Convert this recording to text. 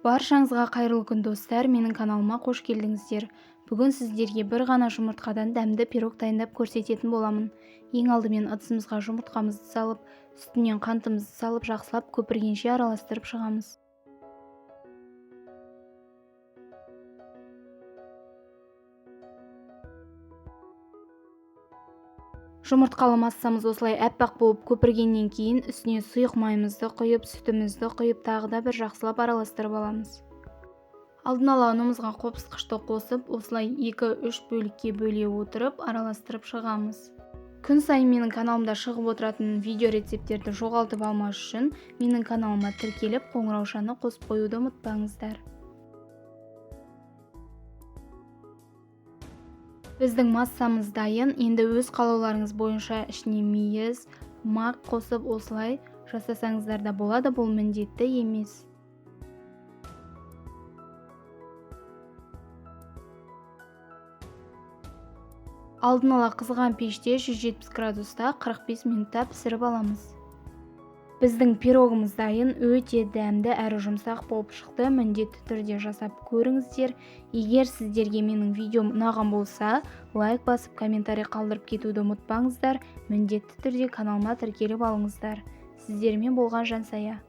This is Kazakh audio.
Баршаңызға қайырлы күн, достар! Менің каналыма қош келдіңіздер. Бүгін сіздерге бір ғана жұмыртқадан дәмді пирог дайындап көрсететін боламын. Ең алдымен ыдысымызға жұмыртқамызды салып, үстінен қантымызды салып, жақсылап көпіргенше араластырып шығамыз. Жұмыртқалы массамыз осылай аппақ болып көпіргеннен кейін үстіне сұйық майымызды құйып, сүтімізді құйып, тағы да бір жақсылап араластырып аламыз. Алдын ала ұнымызға қопсытқышты қосып, осылай 2-3 бөлікке бөле отырып араластырып шығамыз. Күн сайын менің каналымда шығып отыратын видео рецепттерді жоғалтып алмас үшін менің каналыма тіркеліп, қоңыраушаны қосып қоюды ұмытпаңыздар. Біздің массамыз дайын. Енді өз қалауларыңыз бойынша ішіне мейіз, мақ қосып осылай жасасаңыздар да болады, бұл міндетті емес. Алдын ала қызған пеште 170 градуста 45 минутта пісіріп аламыз. Біздің пирогымыз дайын, өте дәмді әрі жұмсақ болып шықты. Міндетті түрде жасап көріңіздер. Егер сіздерге менің видеом ұнаған болса, лайк басып, комментарий қалдырып кетуді ұмытпаңыздар. Міндетті түрде каналыма тіркеліп алыңыздар. Сіздермен болған Жансая.